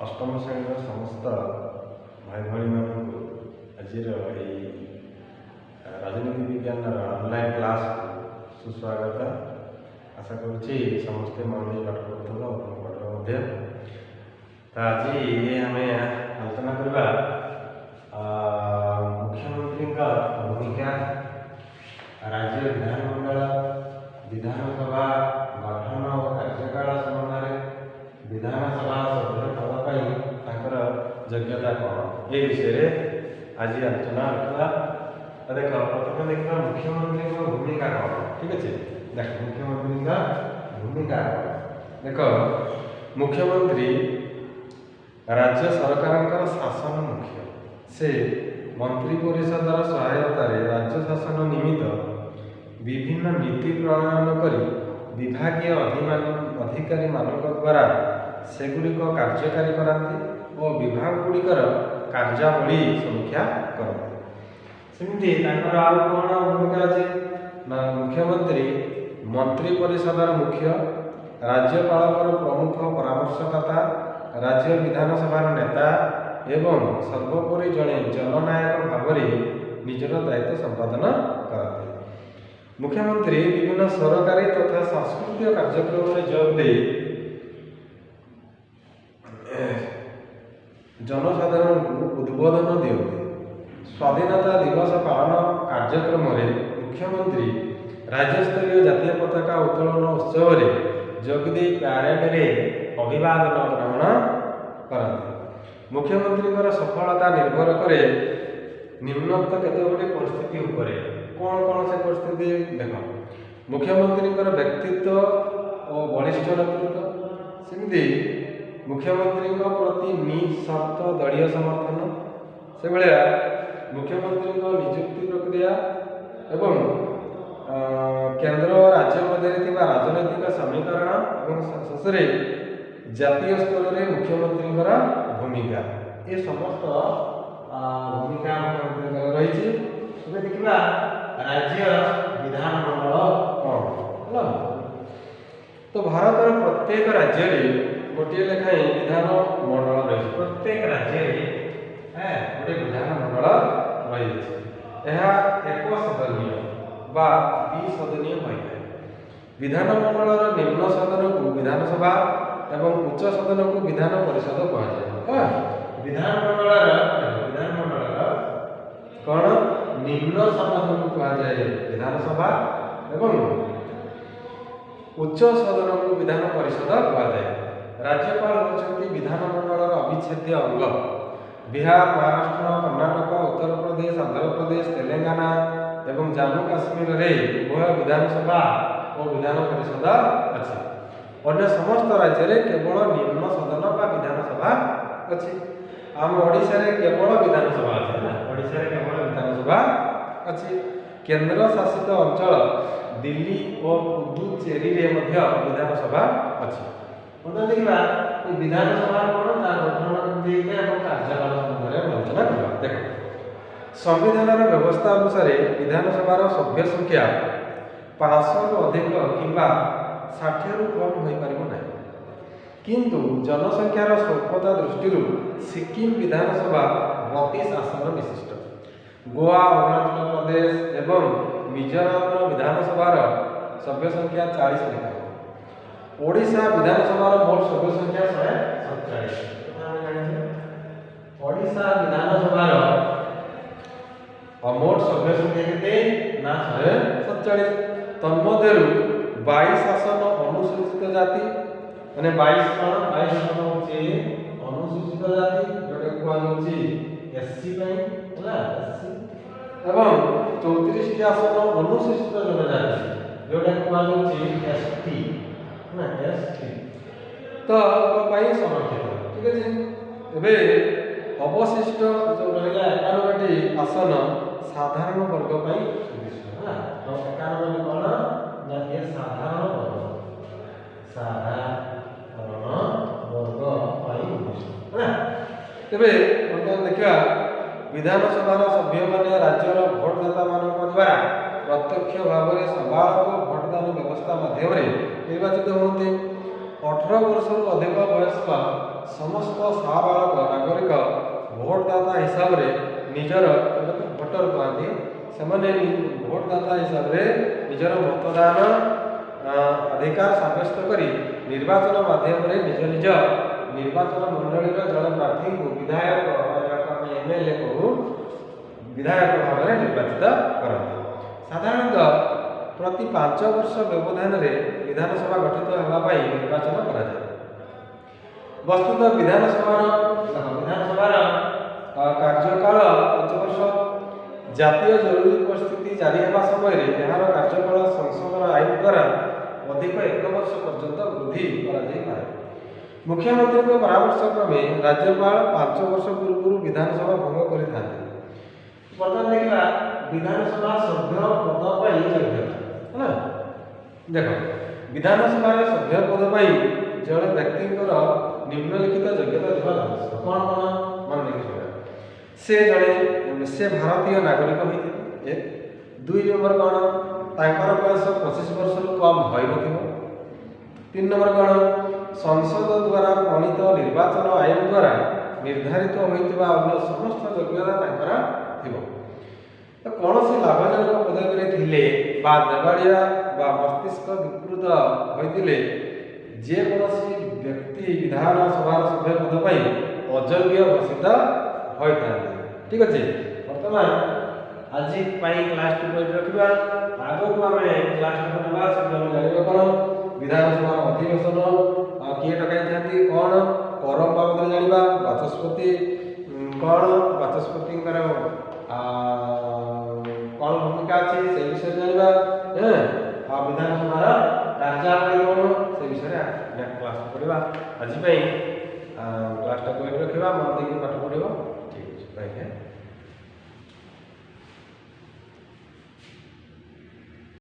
ଅଷ୍ଟମ ଶ୍ରେଣୀର ସମସ୍ତ ଭାଇ ଭଉଣୀମାନଙ୍କୁ ଆଜିର ଏଇ ରାଜନୀତି ବିଜ୍ଞାନର ଅନଲାଇନ୍ କ୍ଲାସ୍କୁ ସୁସ୍ୱାଗତ। ଆଶା କରୁଛି ସମସ୍ତେ ମନ ଦେଇ ପାଠ ପଢ଼ୁଥିବ, ପଢ଼ିବ ମଧ୍ୟ। ତ ଆଜି ଆମେ ଆଲୋଚନା କରିବା ମୁଖ୍ୟମନ୍ତ୍ରୀଙ୍କ ଭୂମିକା, ରାଜ୍ୟ ବିଧାନମଣ୍ଡଳ, ବିଧାନସଭା ଗଠନ ଓ କାର୍ଯ୍ୟକାଳ ସମ୍ବନ୍ଧରେ, ବିଧାନସଭା ସଭ୍ୟ ପଦ ପାଇଁ ତାଙ୍କର ଯୋଗ୍ୟତା କ'ଣ, ଏ ବିଷୟରେ ଆଜି ଆଲୋଚନା ରଖିବା। ଦେଖ, ପ୍ରଥମେ ଦେଖିବା ମୁଖ୍ୟମନ୍ତ୍ରୀଙ୍କ ଭୂମିକା କ'ଣ। ଠିକ୍ ଅଛି, ଦେଖ, ମୁଖ୍ୟମନ୍ତ୍ରୀଙ୍କ ଭୂମିକା କ'ଣ। ଦେଖ, ମୁଖ୍ୟମନ୍ତ୍ରୀ ରାଜ୍ୟ ସରକାରଙ୍କର ଶାସନ ମୁଖ୍ୟ। ସେ ମନ୍ତ୍ରୀ ପରିଷଦର ସହାୟତାରେ ରାଜ୍ୟ ଶାସନ ନିମିତ୍ତ ବିଭିନ୍ନ ନୀତି ପ୍ରଣୟନ କରି ବିଭାଗୀୟ ଅଧିକାରୀମାନଙ୍କ ଦ୍ୱାରା ସେଗୁଡ଼ିକ କାର୍ଯ୍ୟକାରୀ କରାନ୍ତି ଓ ବିଭାଗଗୁଡ଼ିକର କାର୍ଯ୍ୟାବଳୀ ସମୀକ୍ଷା କରନ୍ତି। ସେମିତି ତାଙ୍କର ଆଉ କ'ଣ ଭୂମିକା ଅଛି ନା, ମୁଖ୍ୟମନ୍ତ୍ରୀ ମନ୍ତ୍ରୀ ପରିଷଦର ମୁଖ୍ୟ, ରାଜ୍ୟପାଳଙ୍କର ପ୍ରମୁଖ ପରାମର୍ଶଦାତା, ରାଜ୍ୟ ବିଧାନସଭାର ନେତା ଏବଂ ସର୍ବୋପରି ଜଣେ ଜନନାୟକ ଭାବରେ ନିଜର ଦାୟିତ୍ୱ ସମ୍ପାଦନ କରନ୍ତି। ମୁଖ୍ୟମନ୍ତ୍ରୀ ବିଭିନ୍ନ ସରକାରୀ ତଥା ସାଂସ୍କୃତିକ କାର୍ଯ୍ୟକ୍ରମରେ ଯୋଗ ଦେଇ ଜନସାଧାରଣଙ୍କୁ ଉଦ୍ବୋଧନ ଦିଅନ୍ତି। ସ୍ୱାଧୀନତା ଦିବସ ପାଳନ କାର୍ଯ୍ୟକ୍ରମରେ ମୁଖ୍ୟମନ୍ତ୍ରୀ ରାଜ୍ୟସ୍ତରୀୟ ଜାତୀୟ ପତାକା ଉତ୍ତୋଳନ ଉତ୍ସବରେ ଯୋଗ ଦେଇ ପ୍ୟାରେଡରେ ଅଭିବାଦନ ଗ୍ରହଣ କରନ୍ତି। ମୁଖ୍ୟମନ୍ତ୍ରୀଙ୍କର ସଫଳତା ନିର୍ଭର କରେ ନିମ୍ନୋକ୍ତ କେତେଗୁଡ଼ିଏ ପରିସ୍ଥିତି ଉପରେ। କ'ଣ କ'ଣ ସେ ପରିସ୍ଥିତି? ଦେଖ, ମୁଖ୍ୟମନ୍ତ୍ରୀଙ୍କର ବ୍ୟକ୍ତିତ୍ୱ ଓ ବଳିଷ୍ଠ ନେତୃତ୍ୱ, ସେମିତି ମୁଖ୍ୟମନ୍ତ୍ରୀଙ୍କ ପ୍ରତି ନିଃସର୍ତ୍ତ ଦଳୀୟ ସମର୍ଥନ, ସେଭଳିଆ ମୁଖ୍ୟମନ୍ତ୍ରୀଙ୍କ ନିଯୁକ୍ତି ପ୍ରକ୍ରିୟା ଏବଂ କେନ୍ଦ୍ର ଓ ରାଜ୍ୟ ମଧ୍ୟରେ ଥିବା ରାଜନୈତିକ ସମୀକରଣ ଏବଂ ଶେଷରେ ଜାତୀୟ ସ୍ତରରେ ମୁଖ୍ୟମନ୍ତ୍ରୀଙ୍କର ଭୂମିକା। ଏ ସମସ୍ତ ଭୂମିକା ମୁଖ୍ୟମନ୍ତ୍ରୀଙ୍କର ରହିଛି। ଏବେ ଦେଖିବା ରାଜ୍ୟ ବିଧାନମଣ୍ଡଳ କ'ଣ ହେଲା। ତ ଭାରତର ପ୍ରତ୍ୟେକ ରାଜ୍ୟରେ ଗୋଟିଏ ଲେଖାଏଁ ବିଧାନମଣ୍ଡଳ ରହିଛି। ପ୍ରତ୍ୟେକ ରାଜ୍ୟରେ ଗୋଟିଏ ବିଧାନମଣ୍ଡଳ ରହିଅଛି। ଏହା ଏକ ସଦନୀୟ ବା ଦ୍ୱିସଦନୀୟ ହୋଇଥାଏ। ବିଧାନମଣ୍ଡଳର ନିମ୍ନ ସଦନକୁ ବିଧାନସଭା ଏବଂ ଉଚ୍ଚ ସଦନକୁ ବିଧାନ ପରିଷଦ କୁହାଯାଏ। ବିଧାନମଣ୍ଡଳର କ'ଣ ନିମ୍ନ ସଦନକୁ କୁହାଯାଏ ବିଧାନସଭା ଏବଂ ଉଚ୍ଚ ସଦନକୁ ବିଧାନ ପରିଷଦ କୁହାଯାଏ। ରାଜ୍ୟପାଳ ହେଉଛନ୍ତି ବିଧାନମଣ୍ଡଳର ଅବିଚ୍ଛେଦ୍ୟ ଅଙ୍ଗ। ବିହାର, ମହାରାଷ୍ଟ୍ର, କର୍ଣ୍ଣାଟକ, ଉତ୍ତରପ୍ରଦେଶ, ଆନ୍ଧ୍ରପ୍ରଦେଶ, ତେଲେଙ୍ଗାନା ଏବଂ ଜାମ୍ମୁ କାଶ୍ମୀରରେ ଉଭୟ ବିଧାନସଭା ଓ ବିଧାନ ପରିଷଦ ଅଛି। ଅନ୍ୟ ସମସ୍ତ ରାଜ୍ୟରେ କେବଳ ନିମ୍ନ ସଦନ ବା ବିଧାନସଭା ଅଛି। ଆମ ଓଡ଼ିଶାରେ କେବଳ ବିଧାନସଭା ଅଛି ନା, ଓଡ଼ିଶାରେ କେବଳ ବିଧାନସଭା ଅଛି। କେନ୍ଦ୍ର ଶାସିତ ଅଞ୍ଚଳ ଦିଲ୍ଲୀ ଓ ପୁଦୁଚେରୀରେ ମଧ୍ୟ ବିଧାନସଭା ଅଛି। ବର୍ତ୍ତମାନ ଦେଖିବା ଏ ବିଧାନସଭା କ'ଣ, ତା ଗଠନ କେମିତି ହେଇଥାଏ ଏବଂ କାର୍ଯ୍ୟକାଳ ସମ୍ବନ୍ଧରେ ଆଲୋଚନା କରିବା। ଦେଖ, ସମ୍ବିଧାନର ବ୍ୟବସ୍ଥା ଅନୁସାରେ ବିଧାନସଭାର ସଭ୍ୟ ସଂଖ୍ୟା 500ରୁ ଅଧିକ କିମ୍ବା 60ରୁ କମ୍ ହୋଇପାରିବ ନାହିଁ। କିନ୍ତୁ ଜନସଂଖ୍ୟାର ସ୍ୱଳ୍ପତା ଦୃଷ୍ଟିରୁ ସିକିମ୍ ବିଧାନସଭା 32 ଆସନ ବିଶିଷ୍ଟ। ଗୋଆ, ଅରୁଣାଚଳ ପ୍ରଦେଶ ଏବଂ ମିଜୋରାମର ବିଧାନସଭାର ସଭ୍ୟ ସଂଖ୍ୟା 40 ଲେଖାଏଁ। ଓଡ଼ିଶା ବିଧାନସଭାର ମୋଟ ସଭ୍ୟ ସଂଖ୍ୟା 147। ଆମେ ଜାଣିଛେ ଓଡ଼ିଶା ବିଧାନସଭାର ମୋଟ ସଭ୍ୟ ସଂଖ୍ୟା କେତେ ନା 147। ତନ୍ମଧ୍ୟରୁ 22 ଆସନ ଅନୁସୂଚିତ ଜାତି, ମାନେ 22 କ'ଣ, 22 ଆସନ ହେଉଛି ଅନୁସୂଚିତ ଜାତି, ଯୋଉଟା କୁହାଯାଉଛି ଏସସି ପାଇଁ, ହେଲା ଏସସି, ଏବଂ 34ଟି ଆସନ ଅନୁସୂଚିତ ଜନଜାତି, ଯୋଉଟା କୁହାଯାଉଛି ଏସଟି, ନା ଏସଟି ତ ପାଇଁ ସଂରକ୍ଷିତ। ଠିକ ଅଛି, ଏବେ ଅବଶିଷ୍ଟ ଯୋଉ ରହିଲା 91ଟି ଆସନ ସାଧାରଣ ବର୍ଗ ପାଇଁ ଉଦ୍ଦିଷ୍ଟ। ହେଲା, ତ 91 କ'ଣ ନା ଏ ସାଧାରଣ ବର୍ଗ, ସାଧାରଣ ବର୍ଗ ପାଇଁ ଉଦ୍ଦିଷ୍ଟ। ହେଲା, ତେବେ ବର୍ତ୍ତମାନ ଦେଖିବା ବିଧାନସଭାର ସଭ୍ୟମାନେ ରାଜ୍ୟର ଭୋଟଦାତାମାନଙ୍କ ଦ୍ୱାରା ପ୍ରତ୍ୟକ୍ଷ ଭାବରେ ସବାଳକ ଭୋଟଦାନ ବ୍ୟବସ୍ଥା ମାଧ୍ୟମରେ ନିର୍ବାଚିତ ହୁଅନ୍ତି। 18 ବର୍ଷରୁ ଅଧିକ ବୟସ୍କ ସମସ୍ତ ସାବାଳକ ନାଗରିକ ଭୋଟଦାତା ହିସାବରେ ନିଜର, ଭୋଟର କୁହନ୍ତି, ସେମାନେ ଭୋଟଦାତା ହିସାବରେ ନିଜର ମତଦାନ ଅଧିକାର ସାବ୍ୟସ୍ତ କରି ନିର୍ବାଚନ ମାଧ୍ୟମରେ ନିଜ ନିଜ ନିର୍ବାଚନ ମଣ୍ଡଳୀର ଜଣେ ପ୍ରାର୍ଥୀଙ୍କୁ ବିଧାୟକ, ଯାହାକୁ ଆମେ ଏମଏଲଏ କହୁ, ବିଧାୟକ ଭାବରେ ନିର୍ବାଚିତ କରନ୍ତି। ସାଧାରଣତଃ ପ୍ରତି 5 ବର୍ଷ ବ୍ୟବଧାନରେ ବିଧାନସଭା ଗଠିତ ହେବା ପାଇଁ ନିର୍ବାଚନ କରାଯାଏ। ବସ୍ତୁତଃ ବିଧାନସଭାର କାର୍ଯ୍ୟକାଳ 5 ବର୍ଷ। ଜାତୀୟ ଜରୁରୀ ପରିସ୍ଥିତି ଜାରି ହେବା ସମୟରେ ଏହାର କାର୍ଯ୍ୟକାଳ ସଂସଦର ଆଇନ ଦ୍ୱାରା ଅଧିକ ଏକ ବର୍ଷ ପର୍ଯ୍ୟନ୍ତ ବୃଦ୍ଧି କରାଯାଇପାରେ। ମୁଖ୍ୟମନ୍ତ୍ରୀଙ୍କ ପରାମର୍ଶ କ୍ରମେ ରାଜ୍ୟପାଳ 5 ବର୍ଷ ପୂର୍ବରୁ ବିଧାନସଭା ଭଙ୍ଗ କରିଥାନ୍ତି। ବର୍ତ୍ତମାନ ଦେଖିବା ବିଧାନସଭା ସଭ୍ୟ ପଦ ପାଇଁ ଯୋଗ୍ୟତା, ହେଲା। ଦେଖ, ବିଧାନସଭାରେ ସଭ୍ୟ ପଦ ପାଇଁ ଜଣେ ବ୍ୟକ୍ତିଙ୍କର ନିମ୍ନଲିଖିତ ଯୋଗ୍ୟତା ଥିବା ଆବଶ୍ୟକ। କ'ଣ କ'ଣ, ମନେ ରଖିବା। ସେ ଭାରତୀୟ ନାଗରିକ ହୋଇଥିବେ, ଏକ। ଦୁଇ ନମ୍ବର କ'ଣ? ତାଙ୍କର ବୟସ 25 ବର୍ଷରୁ କମ୍ ହୋଇନଥିବ। ତିନି ନମ୍ବର କ'ଣ? ସଂସଦ ଦ୍ୱାରା ପ୍ରଣୀତ ନିର୍ବାଚନ ଆଇନ ଦ୍ୱାରା ନିର୍ଦ୍ଧାରିତ ହୋଇଥିବା ଅନ୍ୟ ସମସ୍ତ ଯୋଗ୍ୟତା ତାଙ୍କର ଥିବ। ତ କୌଣସି ଲାଭଜନକ ପଦବୀରେ ଥିଲେ ବା ଦେବାଳିଆ ବା ମସ୍ତିଷ୍କ ବିକୃତ ହୋଇଥିଲେ ଯେକୌଣସି ବ୍ୟକ୍ତି ବିଧାନସଭାର ସଭ୍ୟ ପଦ ପାଇଁ ଅଯୋଗ୍ୟ ଘୋଷିତ ହୋଇଥାନ୍ତି। ଠିକ ଅଛି, ବର୍ତ୍ତମାନ ଆଜି ପାଇଁ କ୍ଲାସଟିକୁ ଏଇଠି ରଖିବା। ଆଗକୁ ଆମେ କ୍ଲାସଟିକୁ ନେବା। ସେଠି ଆମେ ଜାଣିବା କ'ଣ, ବିଧାନସଭାର ଅଧିବେଶନ କିଏ ଡକାଇଥାନ୍ତି, କ'ଣ କୋରମ ବାବଦରେ ଜାଣିବା, ବାଚସ୍ପତି କ'ଣ, ବାଚସ୍ପତିଙ୍କର କ'ଣ ଭୂମିକା ଅଛି ସେ ବିଷୟରେ ଜାଣିବା, ଆଉ ବିଧାନସଭାର କାର୍ଯ୍ୟାବଳୀ କ'ଣ ସେ ବିଷୟରେ ନେକ୍ସଟ କ୍ଲାସ କରିବା। ଆଜି ପାଇଁ କ୍ଲାସଟାକୁ ଏଇଠି ରଖିବା। ମନ ଦେଇକି ପାଠ ପଢ଼ିବ। ଠିକ ଅଛି, ରହିଲେ।